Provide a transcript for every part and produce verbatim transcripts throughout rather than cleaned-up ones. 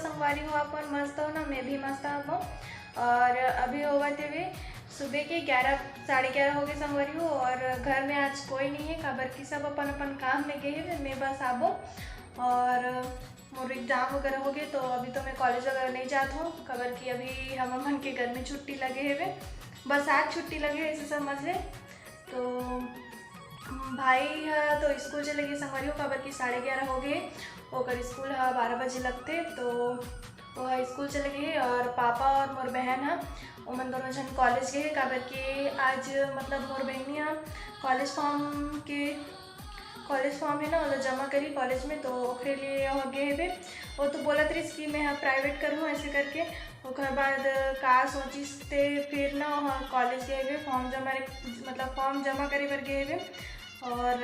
संगवारी हो, अपन मस्त हो ना? मैं भी मस्त हूँ। और अभी होवत हवे सुबह के ग्यारह, साढ़े ग्यारह हो गए संगवारी हो, और घर में आज कोई नहीं है, काबर कि सब अपन अपन काम में गए हवे, मैं बस आबो। और मोर एग्जाम वगैरह हो गए, तो अभी तो मैं कॉलेज वगैरह नहीं जात हूँ, काबर कि अभी हम मन के गर्मी छुट्टी लगे हवे, बरसात छुट्टी लगे, ऐसे समझ ले। तो भाई ह तो स्कूल चले गए संगवारी हो, काबर कि साढ़े ग्यारह हो गए, ओकर स्कूल ह बारह बजे लगथे। तो वो ह स्कूल चले गए, और पापा और मोर बहन ह, ओमन दोनों झन कॉलेज गए, काबर कि आज, मतलब, मोर बहनी ह कॉलेज फॉर्म के, कॉलेज फॉर्म है ना, ओला जमा करी कॉलेज में, तो ओकरे लिए वो गए हवे। वो तो बोलत रहिस कि मैं ह प्राइवेट करूँ, ऐसे करके। ओकर बाद का सोचिस ते, फिर ना वहाँ कॉलेज गए हवे, फॉर्म जमा, मतलब, फॉर्म जमा करे बर गए हवे। और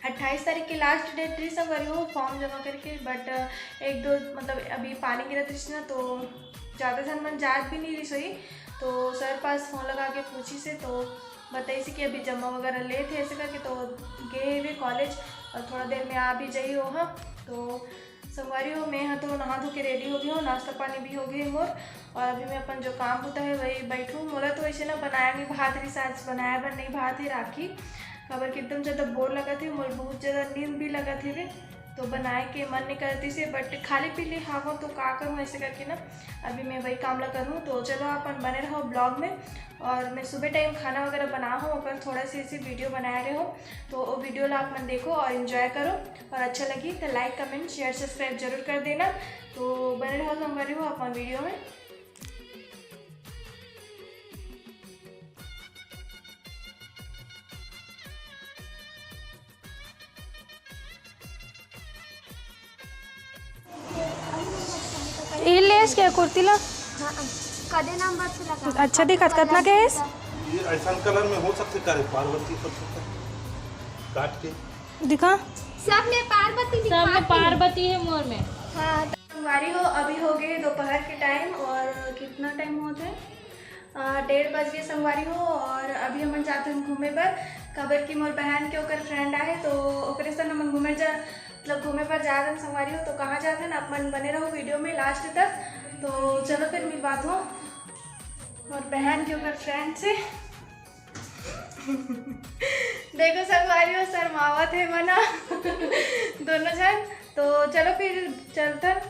अट्ठाईस तारीख के लास्ट डेट रहिस संगवारी हो फॉर्म जमा करके, बट एक दो, मतलब, अभी पानी गिरत रहिस ना, तो ज़्यादा झन मन जात भी नहीं रहिस होही। तो सर पास फोन लगा के पूछिस हे, तो बताइस हे कि अभी जमा वगैरह लेथे, ऐसे करके। तो गए हवे कॉलेज, और थोड़ा देर में आ भी जाही ओहा। तो संगवारी हो, मैं ह तो नहा धो के रेडी हो गई हूँ, नाश्ता पानी भी हो गई मोर, और अभी मैं अपन जो काम बुता है वही बैठूँ। मोला तो ऐसे ना बनाया नहीं भात रहिस, आज बनाया बर नहीं भात है राखी, काबर कि एकदम ज़्यादा बोर लगत है, मोला बहुत ज़्यादा नींद भी लगत है, तो बनाए के मन नहीं करत रहिस हे, बट खाली पीली हावों तो का करूँ, ऐसे करके ना अभी मैं वही काम ला करूँ। तो चलो, अपन बने रहो ब्लॉग में, और मैं सुबह टाइम खाना वगैरह बना हूँ, ओकर थोड़ा सी ऐसी वीडियो बनाए रहे हो, तो वो वीडियो ला आप मन देखो और एंजॉय करो, और अच्छा लगी तो लाइक, कमेंट, शेयर, सब्सक्राइब जरूर कर देना। तो बने रहो संगवारी हो अपन वीडियो में। ये लेस के कुर्ती ला? हाँ, कदे नंबर से लगा। अच्छा दिखत, कतना के एस? ये ऐसा कलर में हो सकथे का रे, पार्वती सब कुछ काट के। दिखा। सब में पार्वती सब दिखा में के। पार्वती है मोर में। हाँ, तो संगवारी हो, अभी हो गए दोपहर के टाइम, और कितना टाइम होत है? अ, डेढ़ बज गए संगवारी हो, और अभी हमन जात हन घूमे बर, काबर कि मोर बहन के ओकर फ्रेंड आहे, तो ओकरे संग हमन घूमे जा, मतलब, घूमे बर जात हन संगवारी हो। तो कहाँ जात हन, आप मन बने रहो वीडियो में लास्ट तक। तो चलो फिर मिलवात हो मोर बहन के ओकर फ्रेंड से। देखो संगवारी हो, शर्मावत है मना दोनों जन। तो चलो फिर चलथन,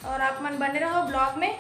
और आप मन बने रहो ब्लॉग में।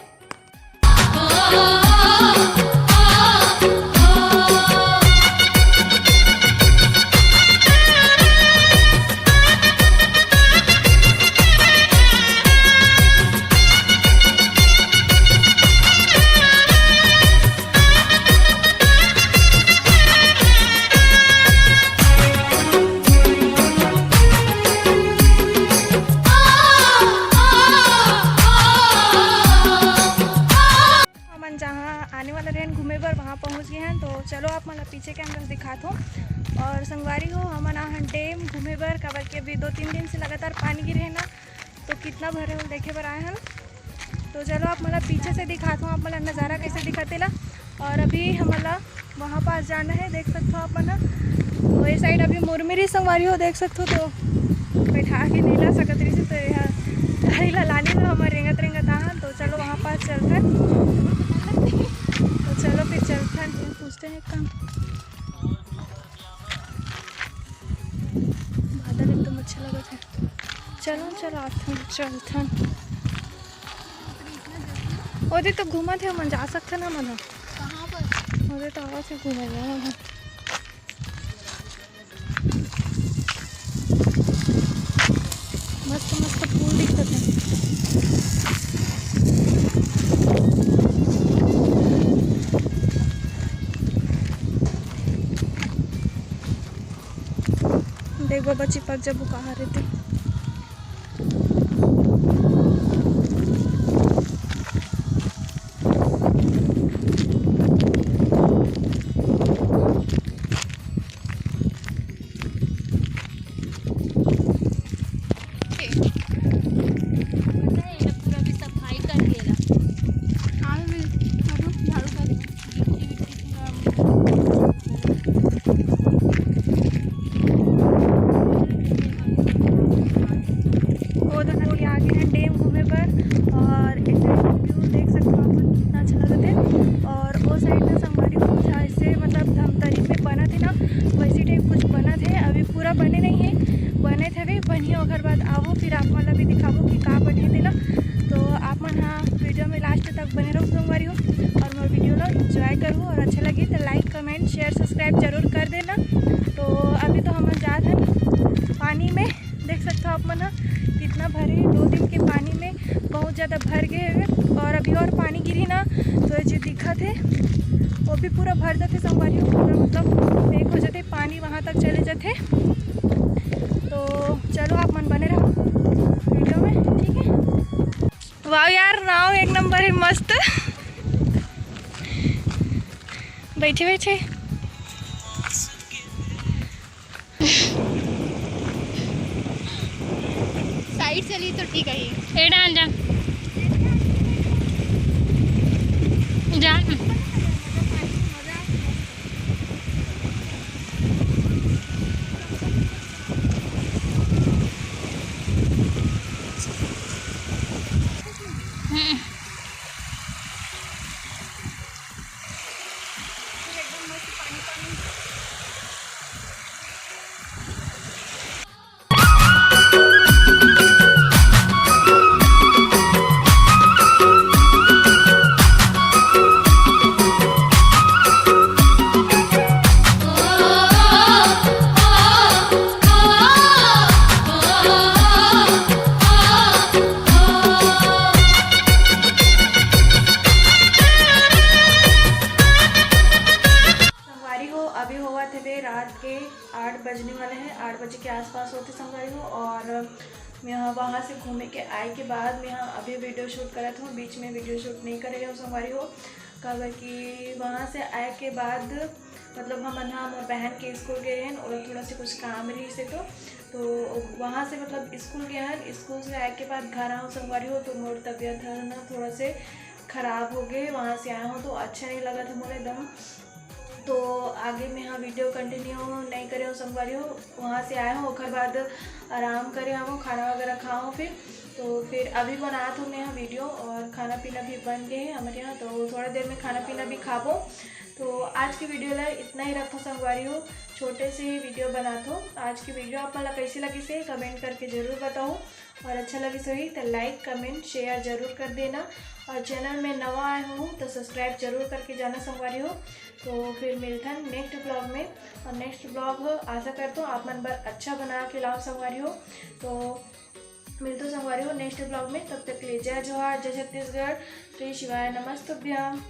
हमन जहाँ आने वाला रहन घूमे बर, वहाँ पहुँच गए हैं। तो चलो, आप मन ला पीछे के एंगल दिखात हो। और संगवारी हो, हमन आहन डैम घूमे बर, काबर कि अभी दो तीन दिन से लगातार पानी गिरे है ना, तो कितना भरे होल देखे बर आए हन। तो चलो, आप मन ला पीछे से दिखात हो, आप मन ला नज़ारा कैसे दिखत तेला। और अभी हमन ला वहाँ पास जाना है, देख सकत हो आप मन ह। तो ये साइड अभी मुरमिरी संगवारी हो, देख सकत हो, तो बैठा के नहीं ला सकत रहिस, तो यह गाड़ी ला लाने में हमर रेंगत रेंगत आहा। तो चलो, वहाँ पास चलथन। तो चलो फिर चलथन, पूछते हैं काम। बादल एकदम अच्छा लगत है। चलो, चलो, आथन, चलथन। ओदे तो घूमत हे, हमन जा सकथन हमन ह। कहाँ पर? ओदे तो आवत हे घूमे बर हमन ह। मस्त मस्त फूल दिखत हे। देख बाबा, चिपक जबो कहाँ रहते। और इधर view देख सकते हो आप मन, कितना अच्छा लगत हे। और वो side में संगवारी हो कुछ ऐसे मतलब धमतरी में बनत हे ना, वैसी type कुछ बनत हे। अभी पूरा बने नहीं है, बने थे भी बनिए, ओकर बाद आवो, फिर आप मन ला भी दिखाबो कि का बने हे तेला। तो आप मन हा video में last तक बने रहो संगवारी हो, और मोर video ला enjoy करो, और अच्छा लगे तो like, comment, share, subscribe जरूर कर देना। तो अभी तो हमन जात हन पानी में, देख सकते हो आप मन ह कितना भरे, दो दिन के पानी में बहुत ज़्यादा भर गए हुए। और अभी और पानी गिरी ना, तो ये जो दिखत है वो भी पूरा भर जाते संगवारी हो, पूरा मतलब pack हो जाते, पानी वहाँ तक चले जाते। तो चलो आप मन बने रहो video में, ठीक है। वाह यार, नाव एक नंबर है, मस्त बैठे बैठे। Side चली तो ठीक है। ए डाल जा। जा। हम्म। संगवारी हो, अभी होवत हवे रात के आठ बजने वाला है, आठ बजे के आसपास होते संगवारी हो। और मैं ह वहाँ से घूमे के आए के बाद मैं ह अभी video shoot करत हूँ, बीच में video shoot नहीं करे हूँ संगवारी हो, काबर कि वहाँ से आए के बाद मतलब हमन ह मोर बहन के स्कूल गए हन, ओला थोड़ा से कुछ काम रही से तो, तो वहाँ से मतलब स्कूल गए हन, स्कूल से आए के बाद घर आऊँ संगवारी हो, तो मोर तबीयत है ना थोड़ा से खराब हो गए, वहाँ से आए हूँ तो अच्छा नहीं लगा था मोला एकदम। तो आगे मैं हाँ video continue नहीं करे हूँ संगवारी हो, वहाँ से आए हूँ ओकर बाद आराम करे हूँ, खाना वगैरह खाऊँ फिर। तो फिर अभी बनात हूँ मैं यहाँ video और खाना पीना भी बन गए है हमारे यहाँ, तो थोड़ा देर में खाना पीना भी खाबो। तो आज की video ला इतना ही रखो संगवारी हो, छोटे से ही video बनात हो। आज की video आप मन ला कैसी लगी से comment करके जरूर बताओ, और अच्छा लगी सही तो like, comment, share जरूर कर देना, और channel में नवा आए हो तो subscribe जरूर करके जाना संगवारी हो। तो फिर मिलथन next vlog में, और next vlog आशा करता हूँ आप मन बर अच्छा बना के लाओ संगवारी हो। तो मिलतो संगवारी हो next vlog में, तब तक के लिए जय जोहार, जय छत्तीसगढ़, श्री शिवाय नमस्तुभ्यम।